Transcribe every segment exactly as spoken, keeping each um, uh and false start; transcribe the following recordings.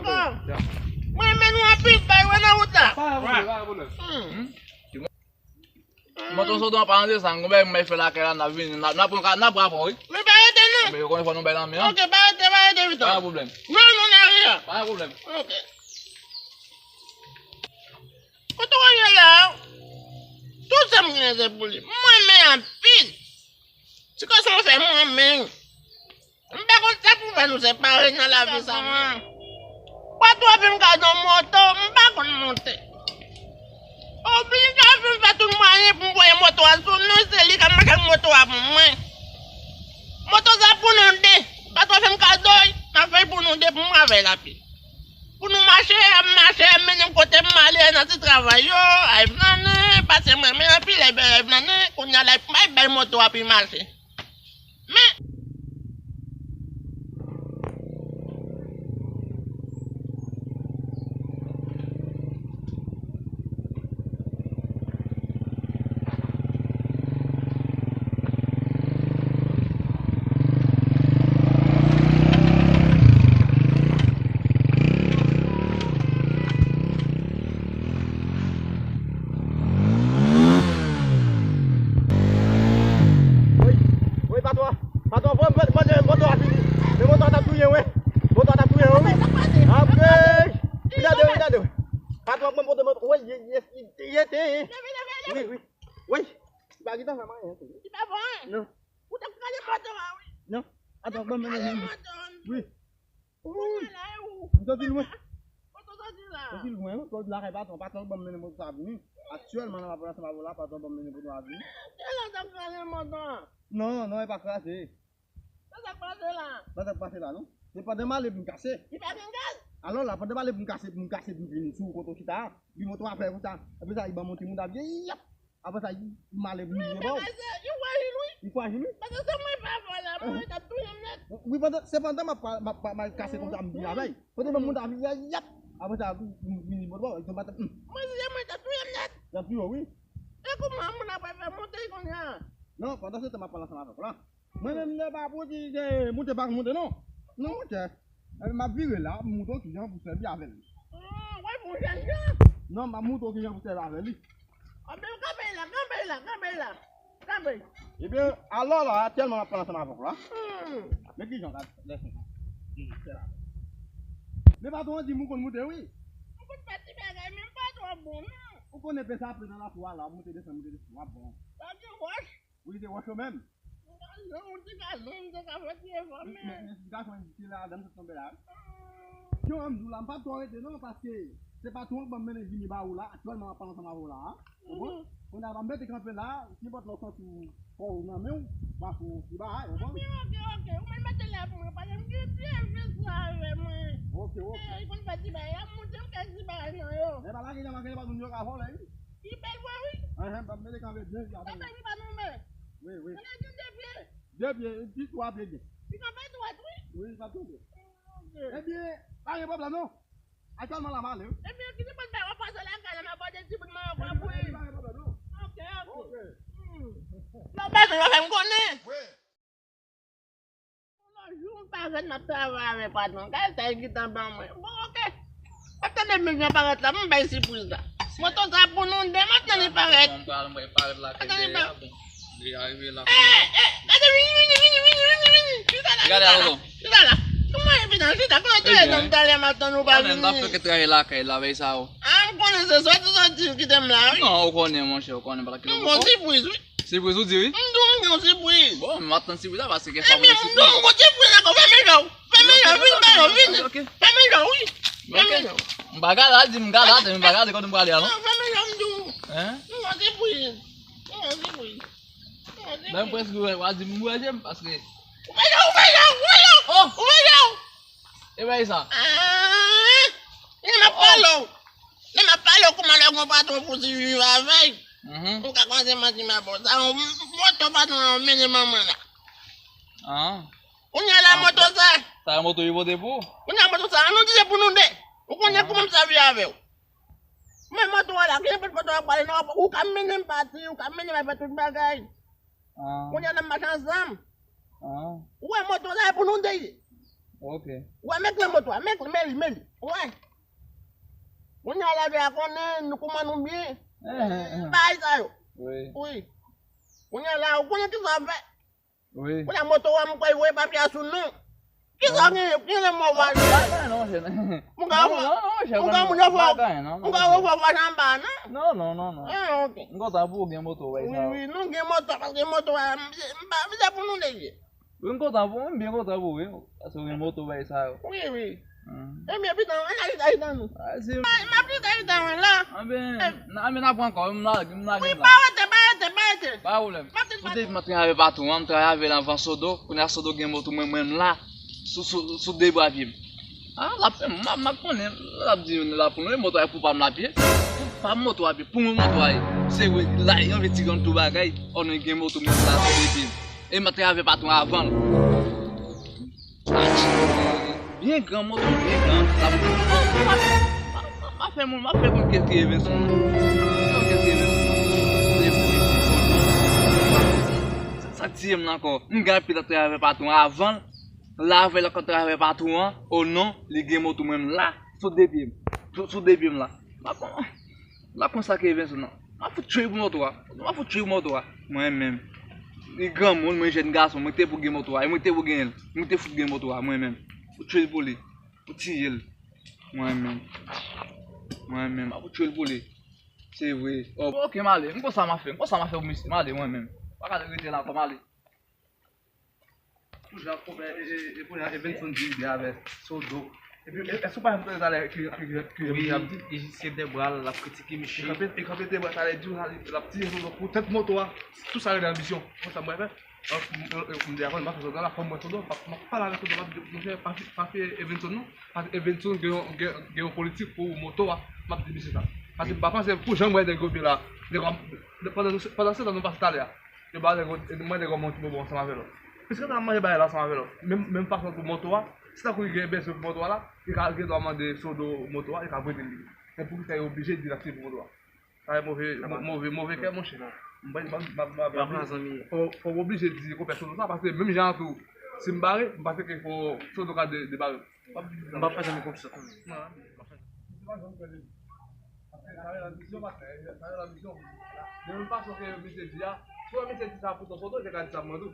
Poko. Mwen renmen nou anpil, bay wè nan wout la. Pa gen pwoblèm, pa gen pwoblèm. Hmm. Mwen tou sot an paranze sa, m gon bagay m bay fè lakay la, n ap vini, n ap, n ap pran ka, n ap pran pon, wi. Men pa rete non. Men yo konnen fò nou bay nan men an. Ok, pa rete, pa rete, Viton. Pa gen pwoblèm. Non, non, nan ri a. Pa gen pwoblèm. Ok. Kote w ye la? Tout sa m gen se pou li. Mwen renmen anpil. Ti kòb sa w fè, mwen renmen. M pa konn sa pou fè nou separe nan lavi sa, mwen. Patwon vin gade yon moto, m pa konn monte. Oblije vin fè tout mwayen pou m voye moto a sou nou, se li k ap mache ak moto a pou mwen. Moto sa pou nou de. Patwon fè m kado l, m ap fè l pou nou de, pou mwen avè l api. Pou nou mache, ap mache, ap mennen m kote m ale, nan ti travay yo, ay flannen, pase mwen, men anpil ay bay, ay flannen, kounye a la, ay bay moto a pou l mache. Men, Leve, leve, leve. Wi, wi. Wi. Li pa gentan fè m anyen tou. Li pa fè anyen? Non. Ou t ap krale moto a, wi. Non. Atann, ban m mennen. Krale moto a. Wi. Ou la, e ou? M soti lwen. Kote w soti la? Soti lwen, wi. Soti lakay patwon. Patwon ban m mennen moto sa vini. Aktyèlman, nan m ap pale ansanm avè w la, patwon ban m mennen moto a vini. Kilè w t ap krale moto a? Non, non, e pa kraze. Sa k pase la? Sa k pase la, non? Se pandan m ale pou m kase. Li pa gen gaz? Alò la, pandan m ale pou m kase, pou m kase, pou m vini sou kote w chita a, li moto a fè konsa. Apre sa, li ban m yon ti mouda byen, yap! Apre sa, li, m ale pou m vini bò. Li frajil, wi. Li frajil, wi. Pandan se mwen pa fò la, mwen t ap touye m nèt. Wi, pandan, se pandan m ap, m ap, m ap kase konsa, m vini avè l. Pandan m mouda byen, yap! Apre sa, m vini bò, bò, li tonbe atè. Mwen, si se mwen, t ap touye m nèt. L ap touye w, wi. E kouman moun ap fè monte kounye a? Non, pandan se tan, m ap pale ansanm avè w la. Mwen menm, se pa pou di se moute pa moute, non. Non, monchè. Epi m ap vire la, m ap montre w kijan pou sèvi avè l. Ah, w ap fè yon jèn jan? Non, m ap montre w kijan pou sèvi avè li. Ah, men kanpe la, kanpe la, kanpe la. Kanpe. Ebyen, alò la, aktyèlman m ap pale ansanm avè w la. Hmm. Men kijan w ka lèse sa. Kijan w fè la. Men patwon an di m ou konn moute, wi. M konn fè ti bagay, men m pa twò bon, non. Ou konnen pè sa ap nan lakou a la, w ap moute desann, moute desann, w ap bon. Pa gen wòch. Wi, se wòch yo menm. Yon ti gason, m te ka fè ti efò, men. Men, men, ti gason, ti la, dan m sot tonbe la. Jan m di w la, m pa twò rete non, paske se patwon k ban m mennen vini ba ou la, aktyèlman m ap pale ansanm avè w la a. Ou konprann? Kounye a, m mete kanpe la, nenpòt lè w santi w fò w nan men w, m a fè w ti bagay, ou konprann? Ok, ok, ok. Ou menm mete la pou mwen, paske m gen ti enfeksyon avè mwen. Ok, ok. Eh, li konn fè ti bagay, y ap monte, m fè ti bagay nan yo. Men pa lage nan, lage nan, pa moun yo ka vòlè, wi. Li bèl vre, wi. Enhen, m ap mete kanpe byen, wi, atande. Epi li pa tonbe. Wi, wi. Kounye a gen de pye. De pye, epi twa pye gen. Li kanpe dwat, wi. Wi, li pa tonbe. Ok. Ebyen, pa gen pwoblèm, non. Aktyèlman la, m ale, wi. Ebyen, ki nenpòt bagay w ap pase lakay la, m ap pote ti bout manyo kwa pou li. Pa gen pwoblèm, non. Ok, ok. Ok. Hmm. Lè w bezwen, w ap fè m konnen. Wi. Yon jou m parèt, m ap travay avè patwon. Gade sa li gentan ban mwen. Bon, ok. W ap tande men jan parèt la, m bay sipriz la. Moto sa pou nou de, m ap tande parèt. Bon, m pral, m pral parèt la, m ap tande parèt. Li arive la. Eh, eh, gade, vini, vini, vini, vini, vini, vini. Chita la, chita la. Chita la. Kòman evidan, chita, kòman te ye nan talè m ap tann ou pa vini? Mwen menm, m t ap fè kèk travay lakay la, vèy sa yo. Ah, m konnen se soti, soti, kite m la, wi. Non, ou konnen, monchè, ou konnen, pa ta kite m. M gon sipriz, wi. Sipriz ou di, wi? M di w m gen yon sipriz. Bon, m ap tann sipriz la, paske kèk fwa mwen sipriz. Ebyen, m di w m gon sipriz ankò, fèmen je w. Fèmen je w, vin ba yo, vini. Ok, ok. Fèmen je w, wi. Ok. Fèmen je w. M pa gade, al di m gade, atè, m pa gade kote m prale a, non? Non, fèmen je w, m di w. Hein? M gon sipriz. M gon sipriz. M gon sipriz. Lè m prèske wè, w a di m ouvè je m, paske. Ouvè je w, ouvè je w, ouvè je w. Oh! Ouvè je w. E bagay sa. Ah! Lè m ap pale w. Lè m ap pale w kòman lè w gon patwon pou di viv avè l. Mhm. Ou ka kòmanse manti m ap bon. Sa yon moto patwon an mennen ban mwen la. Ah. Kounye a la moto sa. Sa yon moto li pote pou ou? Kounye a moto sa, an nou di se pou nou de. Ou konnen kòman m sèvi avè w. Men moto a la, ki nenpòt kote w ap prale, non, ou ka mennen m pati, ou ka mennen m al fè tout bagay. Ah. Kounye a n ap mache ansanm. Ah. Ou wè moto sa e pou nou de ye. Ok. Ou wè men kle moto a, men kle, men li, men li. Ou wè. Kounye a lave a konnen nou kouman nou byen. Eh, eh, eh. Bagay sa yo. Wi. Wi. Kounye a la, ou konnen kisa w ap fè. Wi. Kounye a moto a m kwè voye papye a sou non. Kisa w genyen? Genyen mò vwazen. Ah, pa gen non, monchè. Moun ka wè, non, non, monchè, moun ka moun yo fè, pa gen non, moun ka wè fè vwazen anba, non? Non, non, non, non. Ah, ok. M kontan pou ou gen moto, wè sa. Wi, wi, nou gen moto, paske moto a, m, m pa, m se pou nou de ye. Wi, m kontan pou ou, m byen kontan pou ou, wi. Paske ou gen moto, wè sa yo. Wi, wi. Hmm. Ebyen, pitan, ann al chita, chita nou. Ah, si. M ap chita, chita mwen la. Anben, n a, anben, n a pran kò, m lage, m lage la. Wi, pa rete, pa rete, pa rete. Pa pwoblèm. M ap chita. Ou te di m ap travay avè patwon an, m travay avè l anvan Sodo. Kounye a Sodo gen moto mwen, mwen m la. Sou, sou, sou de bra pye m. Ah, l ap fè m mal, m ap konnen. L ap di, l ap pran moto a pou pa m lapye. Pou pa m moto a pye, pou mwen moto a ye. Se vre, la, yon vle ti grann tou bagay. Oh non, gen moto mwen m la sou de pye m. E m ap travay avè patwon an avan l. Byen gran, moto byen gran. M ap fè moun, m ap fè moun kèk ti evensyon. M ap fè moun kèk ti evensyon. Sa k tiye m la ankò. M gen anpil ap travay avè patwon an avan l. La avè l ap travay avè patwon an. O non, li gen moto mwen m la. Sou de pye m. Sou, sou de pye m la. M ap M ap konn sa k rive sou non. M ap fout tchwe pou moto a. M ap fout tchwe pou moto a. Mwen menm. Li granmoun, mwen jèn gason, mwen te pou gen moto a. E mwen te pou genyen l. Mwen te fout gen moto a, mwen menm. Fout tchwe l pou li. Fout tiye l. Mwen menm. Mwen menm. M ap fout tchwe l pou li. Se vre. Oh. Ok, m ale. M konn sa m a fè. M konn sa m a fè pou misye. M ale mwen menm. Pa ka rete la ankò, m ale. Toujou ap konpè, e, e, e, kounye a, Evenson di ide avè Sodo. Epi, e, èske w pa janm tande talè ki, ki, ki, ki Wi, ap di? Li jis leve bra l, l ap kritike misye. Li kanpe, li kanpe leve bra talè, di w sa, li, l ap tiye Sodo pou tèt moto a. Tout sa rele anbisyon. Konn sa m pral fè? M, m, m, m di avan, m pa fè Sodo la, fò m wè Sodo, m pa, m pa pale avèk Sodo, m ap di, monchè, pa fi-, pa fè Evenson non. Paske Evenson gen yon, gen, gen yon politik pou moto a. M ap di misye sa. Paske m pa panse pou jan m wè nèg yo vin la. Nèg yo, pandan, pandan se tan nou pase talè a. Yo ba nèg yo, mwen nèg yo mwen ti bobo ansanm avè lòt. Piske ta manje bagay la ansanm avè lòt. Menm, menm fason pou moto a. Se tankou li gen bezwen pou moto a la, li ka gen dwa mande Sodo moto a, li ka prete l li. Men poukisa yo oblije di l ap tiye pou moto a? Sa e move, move, move kè, monchè. M pa, m pa, m pa, m pa, m pa, fò, fò w oblije di konpè Sodo sa, paske menm jan an tou, si m bare, m panse ke fò Sodo ka de-, debare m. M pa fè zanmi konfyans. Non, m pa fè. Sa rele anbisyon, pastè, sa rele anbisyon. De menm fason ke misye di a, si w wè misye di sa pou Ton Sodo, li te ka di sa pou mwen tou.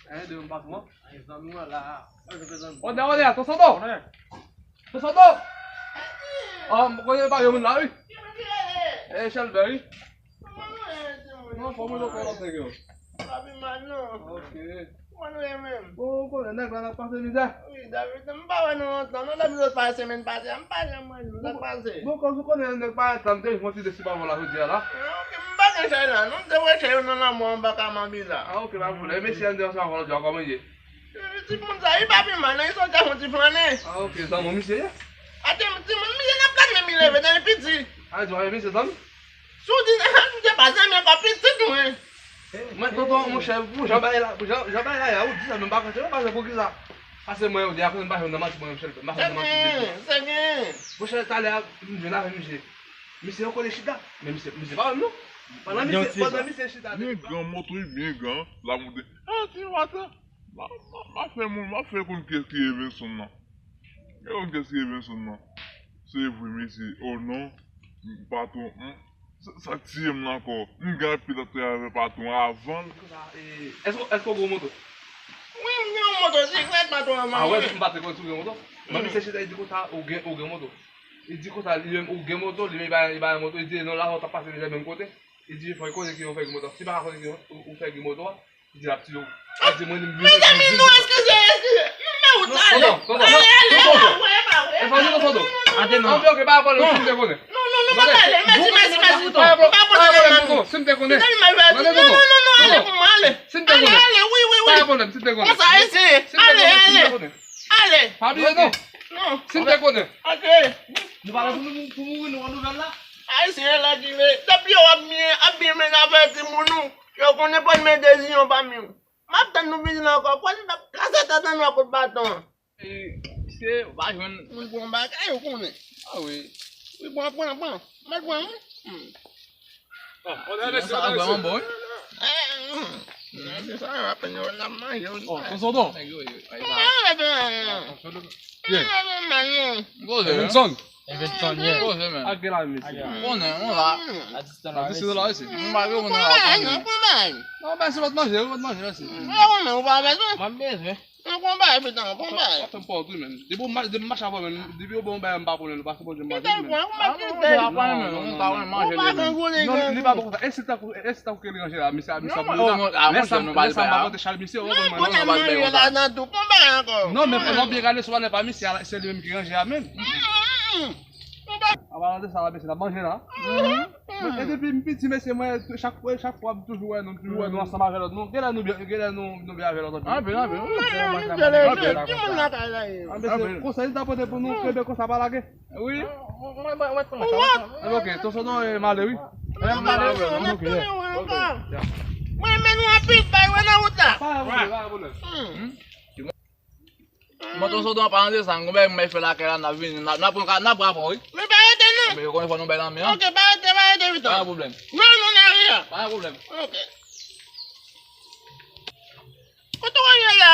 Hein, de menm fason an. Zanmi w la. Mwen, je fè zanmi. Onè, onè, Ton Sodo! Onè. Ton Sodo! Ah, m konnen pa gen moun la, wi. E Chèlbè, wi. Non, fò mwen lòt lòt nèg yo. Papi Manon. Ok. Kòman nou ye menm? Bon, ou konnen nèg la n ap pase mizè. Wi, David, m pa wè nou lontan non, depi lòt pase semèn pase a, m pa janm wè nou, sa k pase? Bon, kòm ou konnen nèg pa ret la, m te jwenn yon ti desi pa vòl la jodi a la. Ah, ok, m pa gen chay la non, m te wè chay yo nan lanmò anba ka manmi la. Ah, ok, pa pwoblèm. E mesye a m te ansanm avè l jodi a, kòman l ye? Timoun sa, li pa pi mal non, li sot ap fè yon ti flannen. Ah, ok, zanmi misye ye? Ate, timoun, misye nan plat menm li leve depi piti. Ah, di w, misye zanmi? Si w di, ah, misye pa zanmi ankò, pitit mwen. Mwen, tonton, monchè, pou jan bagay la, pou jan, jan bagay la ye a, ou di sa, men m pa kontre, m pa konn poukisa. Pase mwen, ou di a, konnen m pa jwenn nan manti, mwen, Michel, m pa jwenn nan manti. Se gen, se gen. Monchè, talè a, m jwenn avè misye. Misye yo kole chita, men misye, misye pa wè m non. Pandan misye, pandan misye chita. Byen gran, moto li byen gran, la moute. Ah, ti wata. M a, m a, m a fè moun, m a fè konn kiyès ki Evenson nan. Yo konn kiyès ki Evenson nan. Se vre, mesye. Oh non, patwon, hmm. Sa, sa k tiye m nan ankò. M gen anpil ap travay avè patwon avan. Konsa, e, èske, èske w gen moto? Wi, m gen yon moto siklèt, patwon an. Ah, wè, m pa te konn si w gen moto. Mwen, misye chita, li di konsa, ou gen, ou gen moto. Li di konsa, li menm, ou gen moto, li menm, li pa, li pa gen moto. Li di, non, la, w t ap pase deja menm kote. Li di, fò l konnen ki yon fè gen moto. Si pa konnen ki yon, ou, ou fè gen moto a, li di l ap tiye w. Mezanmi, non, eskize, eskize. Non, men ou t ale. Ale, ale, ale, pa vre, pa vre. Ate non. Anpe, ok, pa pwoblèm, si m te konnen. Non, non, non, pa pale. Mèsi, mèsi, mèsi. Pa pwoblèm, tonton. Si m te konnen. Mezanmi, mèsi. Non, non, non, non, ale pou mwen, ale. Si m te konnen. Ale, ale, wi, wi, wi. Pa pwoblèm, si m te konnen. Konsa, eseye. Ale, ale. Ale. Pa bliye, non. Non. Si m te konnen. Ok. Nou pa la pou nou, pou mouri, nou an nouvèl la. Ayisyen an la ki vle, depi yo ap byen, ap byen mennen afè timoun ou, yo konnen pran men desiyon pami w. M ap tann nou vini la ankò, kwè nou t ap kase tèt an nou ak kout baton an. E, misye, ou pa jwenn. Moun pran bagay, ou konnen. Ah wi. Wi, pran, pran, pran. Mèt pran, wi. Hmm. Bon, sa vrèman bon, wi. Eh, hmm. Se sa, yo ap fè nou la manje, wi. Oh, Ton Sodo. Nèg yo, yo, yo. Kòman yo ap fè nou? Bien. Evenson. Evenson, yeah. Koze, men. Ak de la, mesye. Konnen, on la. A distans la, mesye. M pa vle konnen la, konnen. Non, mèsi, w ap manje, w ap manje, mèsi. M pa bezwen. M ap bezwen. Yon konba, epi tan, yon konba. Fè m pa w tou, men. Depi w ma-, depi m mache avè w, men, depi w ban m bagay, m pa pran l, paske bon, m manje, men. Ou pa gen gwo nèg. Non, li pa bon konsa. E si tankou, e si tankou ke li ranje la, misye, misye ap mouri la. Lè sa, lè sa, m pa pote chal misye, ou konprann, mwen, non, non, pa bay konsa. Non, men fò nou byen gade sou valè pa misye a, se li menm ki ranje a menm. An palan de sa, la, mesye, n ap manje la. Mwen, e depi m piti, mesye, mwen, chak, chak fwa, m toujou wè nou, m toujou wè nou ansanm avè lòt nou. Genlè nou byen, genlè nou, nou byen avè lòt anpil. Anpil, anpil. Ki moun lakay la ye? Anpil. Konsa, li ta pote pou nou, kenbe konsa, pa lage. Wi. Mwen, mwen, mwen, mwen, mwen. Ok, Ton Sodo, e, m ale, wi. E, m ale, wi. Ok, yeah. Ok, yeah. Mwen, men nou anpil, bay, wè nan wout la. Pa gen pwoblèm, pa gen pwoblèm. Bon, Ton Sodo, an palan de sa, m gon bagay m bay fè lakay la, n ap vini, n ap, n ap pran, n ap pran apre, wi. Men pa rete non. Men yo konnen fò nou bay lanmen an. Ok, pa rete, pa rete, Vitan. Pa gen pwoblèm. Non, non, nan ri a. Pa gen pwoblèm. Ok. Kote w ye la?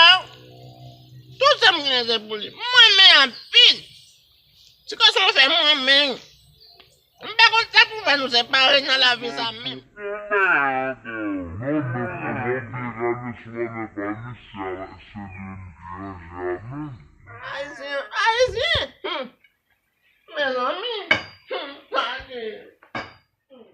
Tout sa m genyen se pou li. M renmen anpil. Ti gason w fè m renmen. M pa konn sa pou fè nou separe nan lavi sa menm. Ayisyen, ayisyen. Hmm. Mezanmi. Hmm. Tande. Hmm.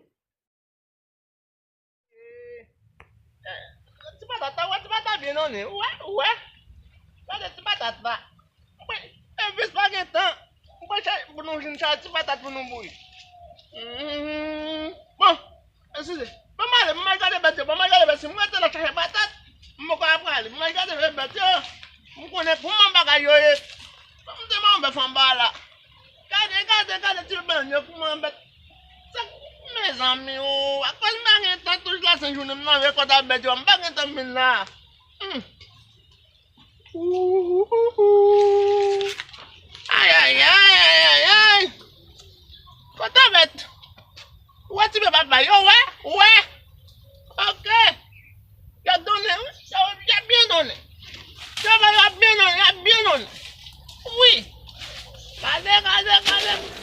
Nou jwenn sa ti patat pou nou bouyi. Hmm. Bon, eskize. Ban m ale, m al gade bèt yo, ban m al gade bèt, si m rete la chache patat, m poko ap prale. M al gade bèt yo, m konnen pou mwen bagay yo ye. Ban m te mwen bèt anba la. Gade, gade, gade ti bèt yo pou mwen bèt. Sa, mezanmi, o, akoz m pa gen tan tout la sen jounen m nan rekòt a bèt yo, m pa gen tan vin la. Hmm. Ay, ay, ay, ay, ay, ay. Kote bèt? Ou wè ti bèt papa yo, wè? Ou wè? Ok. Y ap donnen, wi. Y ap, y ap byen donnen. Travay y ap byen donnen, y ap byen donnen. Wi. Gade, gade, gade.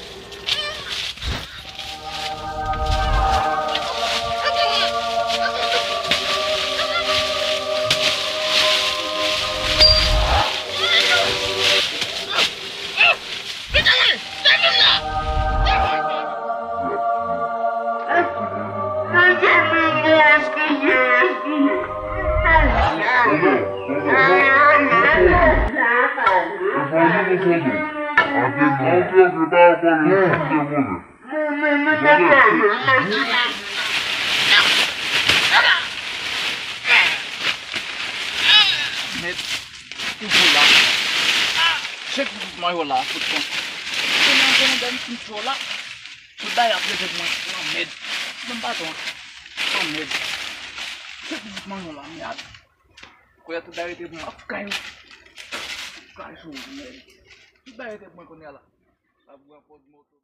Mèt, toujou la. Chèf pitit mwen yo la, fout pran. Konnen an konnen dèm fin cho la. Tout bagay ap rete pou mwen. Lanmèd. Menm patwon. Lanmèd. Chèf pitit mwen yo la, mèd. Konnen tout bagay rete pou mwen. Ap kay ou. Ap kay cho, mèd. Tout bagay rete pou mwen konnen la. Ap pran kòd moto.